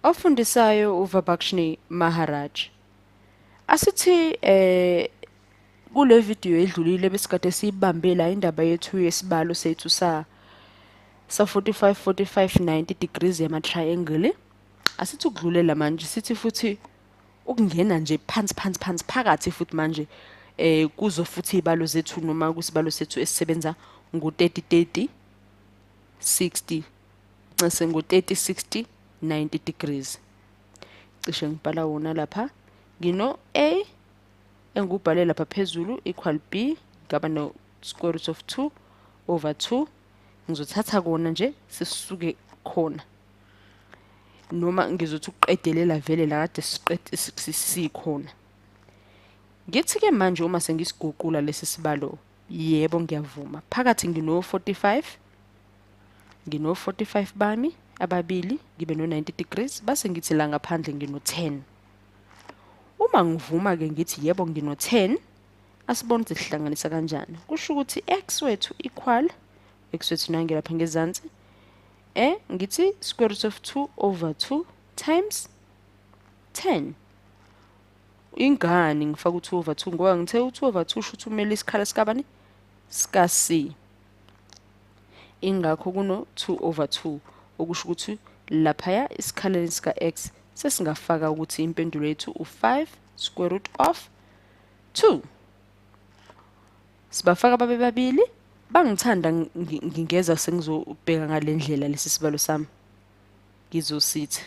Ofundisayo uVabakshni Maharaj. Asithi kule video edlulile besikade siyibambe la indaba yethu yesibalo sethu sa 45 45 90 degrees yama triangle. Asithi ukudlulela manje sithi futhi ukungena nje phansi phansi phansi phakathi futhi manje kuzo futhi izibalo zethu noma kusibalo sethu esisebenza ngo 30 30 60 ncese ngo 30 60 90 degrees. Cishe ngibhala wona lapha ngino A engubhale lapha phezulu equal B ngaba no square root of 2 over 2. Ngizothatha kona nje sisuke khona noma ngizothi ukuqedelela vele la kade siqede sikhona. Ngithi ke manje uma sengisiguqula lesi sibalo, yebo ngiyavuma phakathi ngino 45, ngino 45 bami ababili, ngibe no 90 degrees, base ngithi la ngaphandle ngino 10. Uma ngivuma ke ngithi yebo ngino 10, asibone ukuthi sihlanganisa kanjani. Kusho ukuthi x wethu equal x wethu nange lapha ngezansi ngithi square root of 2 over 2 times 10. Ingani ngifaka u2 over 2 ngoba ngithe u2 over 2 shuthi umele isikhala sikabani? Sika C. Ingakho kuno 2 over 2 okusho ukuthi laphaya isikhaleni sika x sesingafaka ukuthi impendulo yethu u5 square root of 2. Sibafaka babe babili, bangithanda ngingeza sengizobheka ngale ndlela lesi sibalo sami. Ngizosithi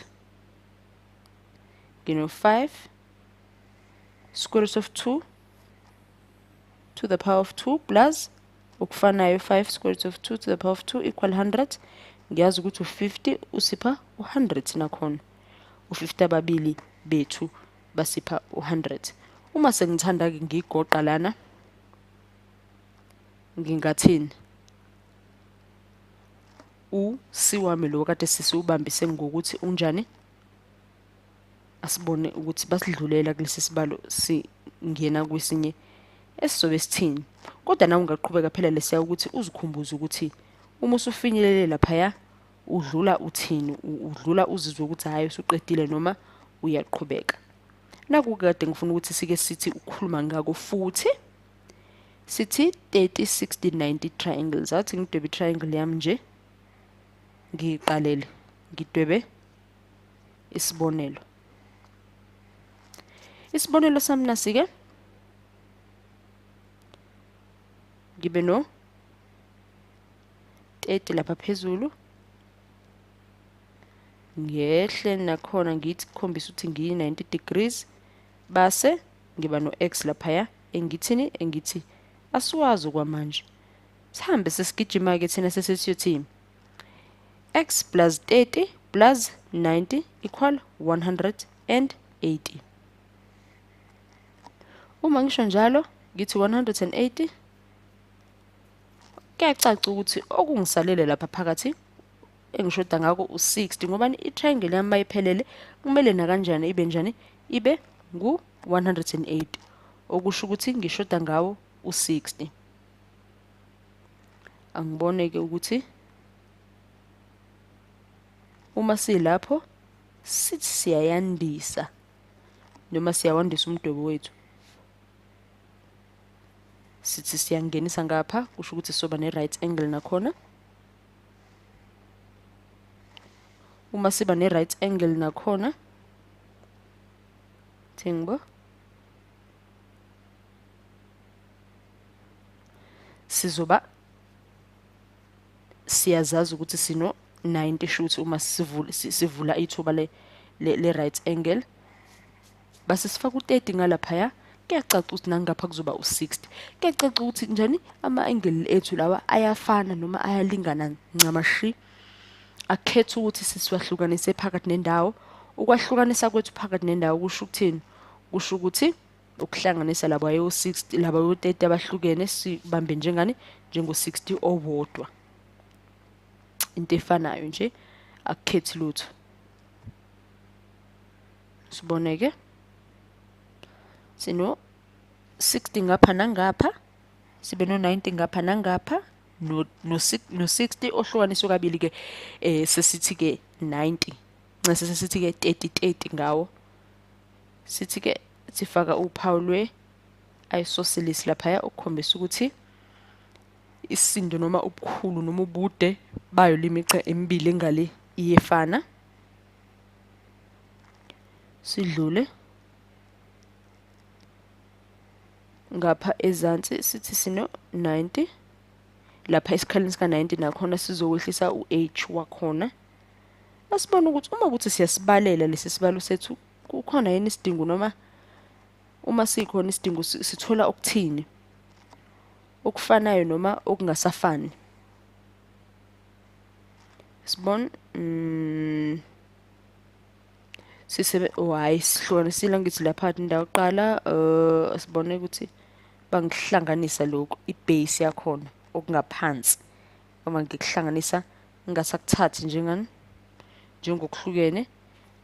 ngino 5 square root of 2 to the power of 2 plus okufanayo 5 square root of 2 to the power of 2 equal 100. Ngiyazi ukuthi u50 usipha u100 nakhona. U50 ababili bethu basipha u100. Uma sengithanda ke ngigoqa lana ngingathini? U-C wami lo kade sisiwubambise ngokuthi unjani? Asibone ukuthi basidlulela kulesi sibalo singena kwesinye esizobe sithini. Kodwa nawe ungaqhubeka phela lesiya ukuthi uzikhumbuze ukuthi uma usufinyelele laphaya udlula uthini, udlula uzizwe ukuthi hhayi usuqedile noma uyaqhubeka. Naku kade ngifuna ukuthi sike sithi ukukhuluma ngako futhi sithi 30 60 90 triangles. Athi ngidwebe i-triangle yami nje ngiyiqalele ngidwebe isibonelo. Isibonelo sami nasi-ke ngibe no 30 lapha phezulu, ngehle nakhona ngithi kukhombisa ukuthi ngiyi 90 degrees, base ngiba no x laphaya engithini engithi asiwazi kwamanje. Sihambe sesigijima ke thina sesesiyothini x plus 30 plus 90 equal 180. Uma ngisho njalo ngithi 180, kuyacaca ukuthi okungisalele lapha phakathi engishoda ngako u60, ngoba i-triangle yami mayiphelele kumele nakanjani ibe njani, ibe ngu-180, okusho ukuthi ngishoda ngawo u60. Angibone ke ukuthi uma silapho sithi siyayandisa noma siyawandisa umdwebo wethu, sithi siyangenisa ngapha, kusho ukuthi soba ne-right angle nakhona. Uma siba ne-right angle nakhona thingibo sizoba siyazazi ukuthi sino 90 shuthi uma sivula ithuba le right angle, base sifaka u30 ngalaphaya, kuyacaca ukuthi nangapha kuzoba u60. Kuyacaca ukuthi njani ama-angle ethu lawa ayafana noma ayalingana ncamashi. Akhetha ukuthi sisiwahlukanise phakathi nendawo. Ukwahlukanisa kwethu phakathi nendawo kusho ukuthini? Kusho ukuthi ukuhlanganisa labo ayo-60 labo ayo-30 abahlukene sibambe njengani njengo-60 owodwa. Into efanayo nje, akukhethi lutho. Sibone ke sino 60 ngapha nangapha, sibe no 90 ngapha nangapha, no 60 ohlukaniswe kabili ke sesithi ke 90. Ncese sesithi-ke 30 30 ngawo. Sithi-ke sifaka uphawu lwe-isosceles laphaya ukukhombisa ukuthi isisindo noma ubukhulu noma ubude bayo lemigqa emibili engale iyefana. Sidlule ngapha ezansi sithi sino 90 lapha esikhaleni sika 90 nakhona sizowehlisa u-h wakhona. Asibone ukuthi uma ukuthi siyasibalela lesi sibalo sethu kukhona yini isidingo, noma uma sikhona isidingo sithola ukuthini, okufanayo noma okungasafani. Sibone sisebe oh hayi sihlukanisile ngithi lapha indawo yokuqala, sibone ukuthi bangihlanganisa lokhu ibase yakhona okungaphansi, uma ngikuhlanganisa ngingasakuthathi njengani njengokuhlukene.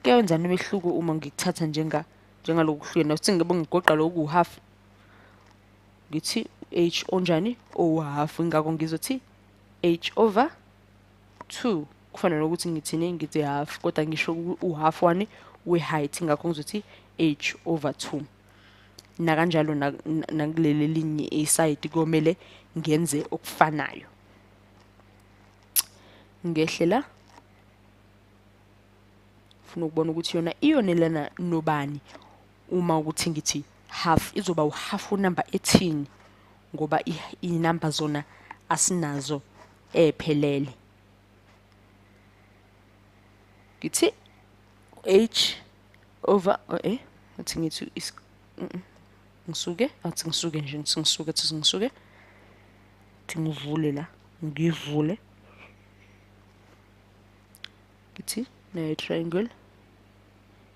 Kuyenzani umehluko uma ngikuthatha njengalokhu kuhlukene? Uthi ngibe ngigoqa lokhu half, ngithi h onjani owu-half, ingakho ngizothi h over 2 kufana nokuthi ngithini, ngithi half, kodwa ngisho u-half wani we-height, ingakho ngizothi h over 2. Nakanjalo nakuleli elinye isayidi komele ngenze okufanayo. Ngehle la, ufuna ukubona ukuthi yona iyonelana nobani. Uma ukuthi ngithi half, izoba uhalf unumber ethini, ngoba inumber zona asinazo ephelele. Ngithi h over athi ngithi ngisuke, athi ngisuke nje, ngithi ngisuke, athi ngisuke, athi ngivule la, ngivule, ngithi nayo triangle,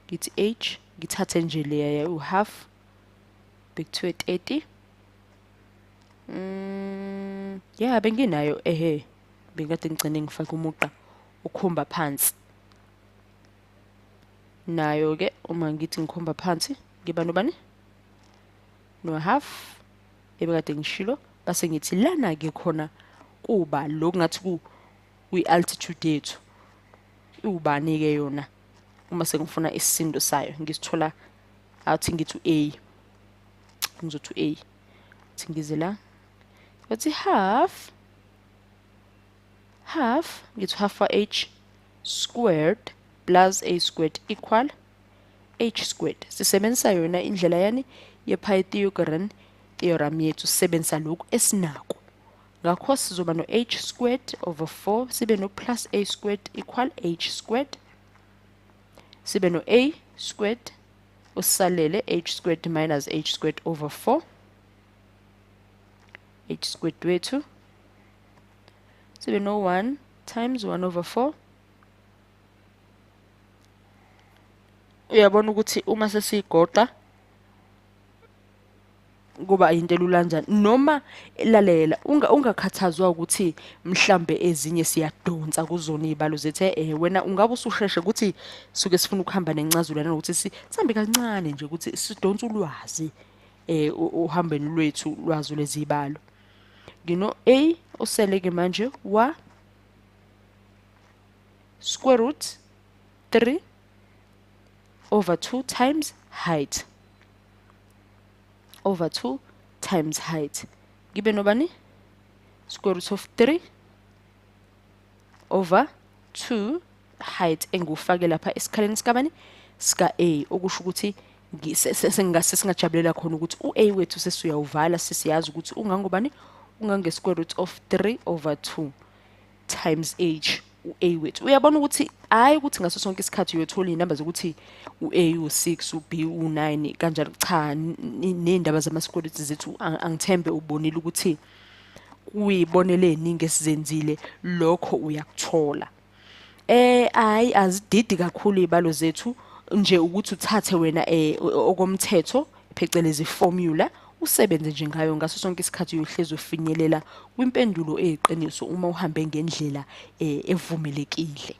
ngithi h, ngithathe nje leya u-half bekuthiwe 30. Ya benginayo ehe, bengikade ngigcine ngifake umugqa ukhomba phansi. Nayo ke uma ngithi ngikhomba phansi ngiba nobani, no half ebekade ngishilo, base ngithi lana ke khona kuba lokhu ngathi ku kwi-altitude yethu iwubani ke yona. Uma sengifuna isisindo sayo ngisithola, athi ngithi u-a, ngizothi u-a, athi ngize la bathi half half, ngithi half wa h squared plus a squared equal h squared. Sisebenzisa yona indlela yani ye-Pythagorean theorem yethu, sisebenzisa lokhu esinako. Ngakho sizoba no h squared over 4, sibe no plus a squared equal h squared, sibe no a squared usalele h squared minus h squared over 4, h squared wethu sibe no 1 times 1 over 4. Uyabona ukuthi uma sesiyigoqa kuba into elula kanjani. Noma lalela, ungakhathazwa ukuthi mhlambe ezinye siyadonsa kuzona izibalo zethu. Wena ungabe ususheshe ukuthi suke sifuna ukuhamba nencazelo nokuthi sihambe kancane nje ukuthi sidonse ulwazi uhambeni lwethu lwazo lezibalo. Ngino a osele ke manje wa square root 3 over 2 times height over 2 times height, ngibe nobani, square root of 3 over 2 height engufake lapha esikhaleni sikabani, sika a, okusho ukuthi sengingase singajabulela khona ukuthi u-a wethu sesiyawuvala, sesiyazi ukuthi ungangobani, ungange square root of 3 over 2 times h u-a wethu. Uyabona ukuthi hayi ukuthi ngaso sonke isikhathi uyothola iy'namba zokuthi u-a u-6, u-b u-9 kanjalo. Cha, ney'ndaba zama-square root zethu angithembe ubonile ukuthi kuyibonelo ey'ningi esizenzile, lokho uyakuthola. Hayi azididi kakhulu iy'balo zethu nje ukuthi uthathe wena okomthetho phecelezi formula usebenze nje ngayo ngaso sonke isikhathi, uyohlezi ufinyelela kwimpendulo eyiqiniso uma uhambe ngendlela evumelekile.